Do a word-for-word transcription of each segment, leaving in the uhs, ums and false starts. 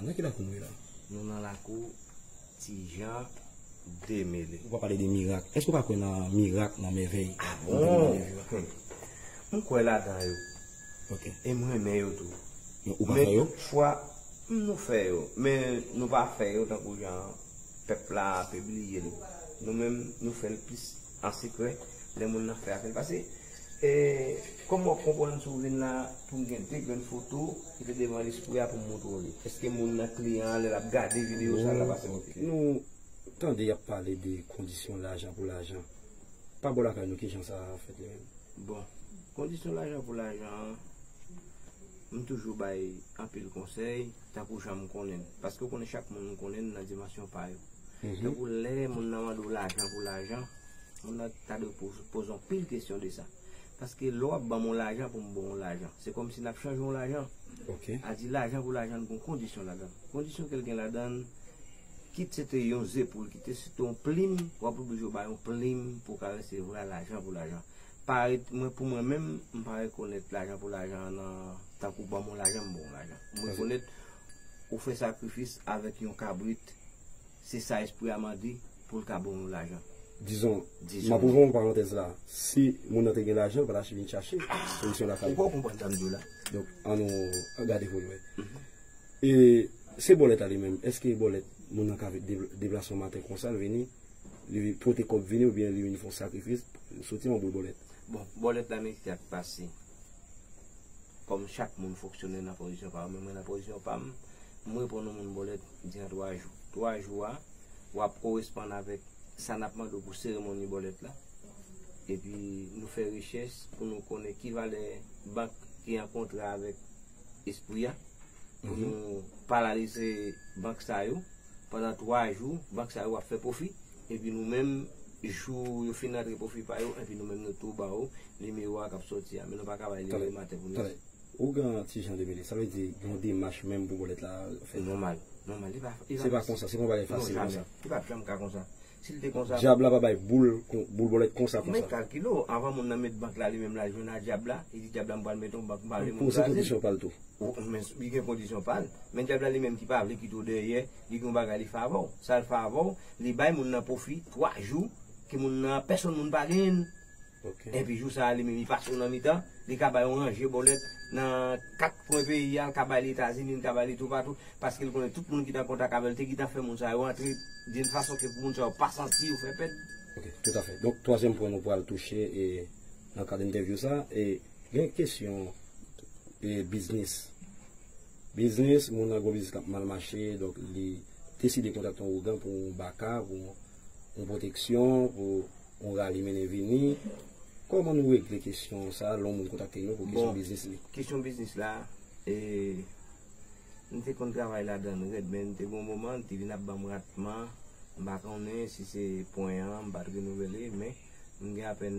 Nan ki lakou nou ye la? Nou nan lakou Ti Jan Demele. Ou pa pale de mirak. Èske ou pa kwè nan mirak, nan mèvèy? Ah bon? M kwè ladan yo. Ok. E m renmen yo tou. Men ou pa fè yo? Fwa nou fè yo, men nou pa fè yo tankou jan pèp la ap bliye nou. Nou menm, nou fè l plis an sekrè, lè moun nan fè avè l. Paske, e, kòman w ap konprann si w vin la pou m gen de grenn foto ki te devan lespri a pou m montre w li? Èske moun nan kliyan an, lè l ap gade videyo sa, l ap aksepte? Nou tande y ap pale de kondisyon lajan pou lajan. Pa bò lakay nou, kijan sa fèt li menm? Bon, kondisyon lajan pou lajan an, m toujou bay anpil konsèy, tankou jan m konnen l. Paske w konnen chak moun m konnen l nan dimansyon pa yo. Tankou lè moun nan mande w lajan pou lajan, moun nan ta dwe poze w anpil kesyon de sa. Paske lè w ap ban m yon lajan pou m ba w yon lajan, se kòmsi n ap chanje yon lajan. Ok. A di lajan pou lajan, n gen yon kondisyon ladan l. Kondisyon ke l gen ladan l, kit se te yon zepoul, kit se te yon plim, w ap oblije w bay yon plim pou w ka resevwa lajan pou lajan. Parèt mwen, pou mwen menm, m pa rekonèt lajan pou lajan an nan tankou ban m yon lajan, m ba w yon lajan. M rekonèt ou fè sakrifis avèk yon kabrit, se sa espri a mande pou l ka ba w yon lajan. Dizon, m ap ouvri yon parantèz la. Si moun nan te gen lajan, l pa t ap vin chache solisyon lakay. Ou pa konprann sa m di w la? Donk, ann nou gade pou nou wè. E se bòlèt la li menm. Èske bòlèt, moun nan ka deplase yon maten konsa, l vini, li pote kòb vini, oubyen li vin fè yon sakrifis, soti yon boul bòlèt? Bon, bòlèt la, men sa k pase. Kòm chak moun fonksyone nan pozisyon pa yo, men mwen nan pozisyon pa m, m reponn yon moun bòlèt diran twa jou. Twa jou a, w ap koresponn avèk sa n ap mande w pou seremoni bòlèt la. Epi nou fè rechèch pou nou konnen ki valè bank ki an kontra avèk espri a. Pou nou paralize bank sa yo pandan twa jou, bank sa yo ap fè pwofi. Epi nou menm, jou yo fin rantre pwofi pa yo, epi nou menm nou tou ba yo nimewo a k ap soti a. Men nou pa ka bay li le maten pou nou. Ougan Ti Jan Demele, sa vle di gen yon demach menm pou bòlèt la fèt? Nòmal, nòmal. Li pa, li Se pa konsa, se pa yon bagay fasil konsa. Li pa janm ka konsa. Si l te konsa. Dyab la pa bay boul, boul bòlèt konsa, Men konsa. Kalkile w, anvan moun nan met bank la, li menm l al jwenn a dyab la, li di dyab la, m pral mete yon bank, m pa vle moun Pou se kraze. Kondisyon pa l tou. Ou- Men li gen kondisyon pa l. Men dyab la li menm ki pa vle kite w dèyè, li gen yon bagay li fè avè w. Sa l fè avè w, li bay moun nan pwofi twa jou, ke moun nan, pèsonn moun pa genyen l. Ok. Epi jou sa a, li menm li pase w nan mitan, li ka bay yon ranje bòlèt nan kat kwen peyi a, l ka bay li Etazini, l ka bay li toupatou, paske l konnen tout moun ki t an kontak avè l te gentan fè moun sa yo antre, d'une façon ke pou moun sa yo pa santi yo fè pèd. Ok, toutafè. Donk, twazyèm pwen nou pral touche e, nan kad entèvyou sa, e gen kesyon e, biznis. Biznis, moun nan gen biznis k ap mal mache, donk li deside kontakte yon ougan pou yon baka, pou yon pwoteksyon, pou yon rali mennen vini. Kòman nou regle kesyon sa a, lè yon moun kontakte nou pou kesyon biznis li? Kesyon biznis la, e, m te konn travay ladan l rèd, men m te gen yon moman, l te vin ap ban m ratman. M pa konnen si se pwen an, m pa t renouvele, men m gen apèn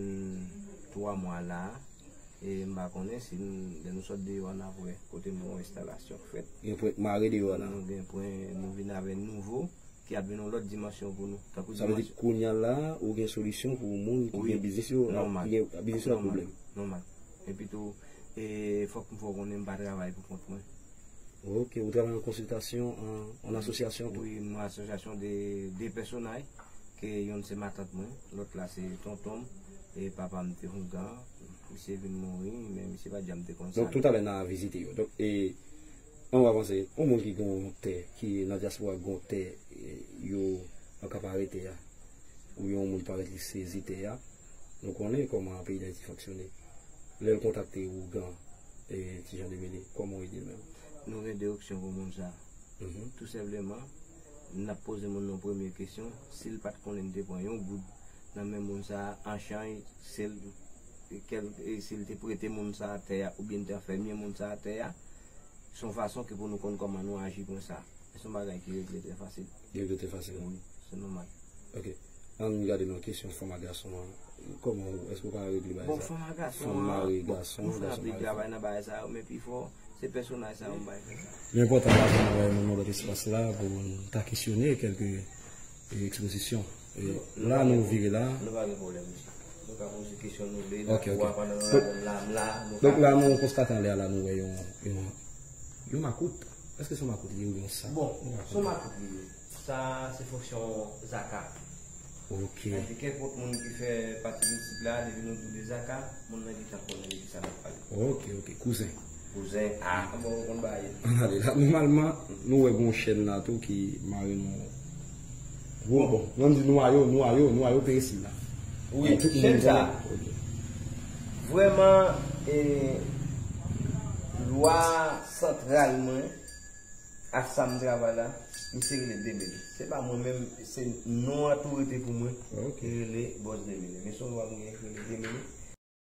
twa mwa la a. E m pa konnen si n- lè nou sot deyò a, n ap wè kote m gen yon enstalasyon k fèt. Gen pwen k mare deyò a la. Nou gen pwen, nou vin avè nouvo, ki ap vin yon lòt dimansyon pou nou. Tankou Sa vle di dimansyon. Kounye a la, ou gen solisyon pou moun ki Wi. gen biznis yo, ap- Nòmal. ki gen biznis yo ap Nòmal. pwoblèm. Nòmal. Epi tou, e, fòk m fè w konnen m pa travay pou kont mwen. Ok, ou travay an konsiltasyon, an, an asosyasyon tou? Wi, yon asosyasyon de de pèsonaj, ke youn se matant mwen, lòt la se tonton m, e papa m te ougan, misye vin mouri, men misye pa t janm te konn sa. Donk, toutalè, n a vizite yo. Donk, e, ann avanse, yon moun ki gen yon tè, ki nan dyaspora gen yon tè, e, yo an ka pa rete a, ou yon moun parèt li sezi tè a, nou konnen kòman peyi Dayiti fonksyone. Lè l kontakte ougan, e, Ti Jan Demele, kòman w ede l menm? Nou gen de opsyon pou moun sa a. Tou senpleman, n ap poze moun nan premye kesyon, si l pa t konnen n te pran yon goud nan men moun sa a, an chanj, si l, kèl- e si l te prete moun sa a tè a, oubyen n te anfèmye moun sa a tè a, se yon fason ke pou nou konn kòman nou aji pou sa. Se yon bagay ki regle trè fasil. Li regle trè fasil. Wi, se nòmal. Ok. Ann gade nan kesyon fanm ak gason an. Kòman ou, èske ou ka regle bagay Bon, sa? Fanm ak gason Fanm an, mare bon, gason, nou fè gason anpil mare travay fanm. Nan bagay sa yo, men pifò, se pèsonaj sa yo m bay fè sa. Li enpòtan pa pou nou wè nou nan lòt espas la, pou n ta kesyone kèlke, e, ekspozisyon. E la nou vire la. Nou pa gen pwoblèm, mesye. Nou ka poze kesyon nou vle. Ok, ok. Pandan nou la, la, la, nou Donk ka- la nou konstate anlè a la nou wè yon, yon, yon makout. Èske se yon makout li ye oubyen yon sa? Bon, se yon makout li ye. Sa se fonksyon zaka. Ok. Sa di kenpòt moun ki fè pati YouTube la, depi nou di w de zaka, moun nan gentan konnen de ki sa n ap pale. Ok, ok. Kouzen. Kouzen, a, bon, ou konn bagay. Ann ale la. Nòmalman, nou wè gon chèn la tou ki mare nou. Bon, bon, nou di nou a yo, nou a yo, nou a yo Peresil la. Wi, chèn sa. Ok. Vrèman, e, lwa santral mwen, a sa m travay la, misye rele Demele. Se pa mwen menm, se non an tou rete pou mwen. Ok. Li rele Bòs Demele. Men se yon lwa m gen ki rele Demele.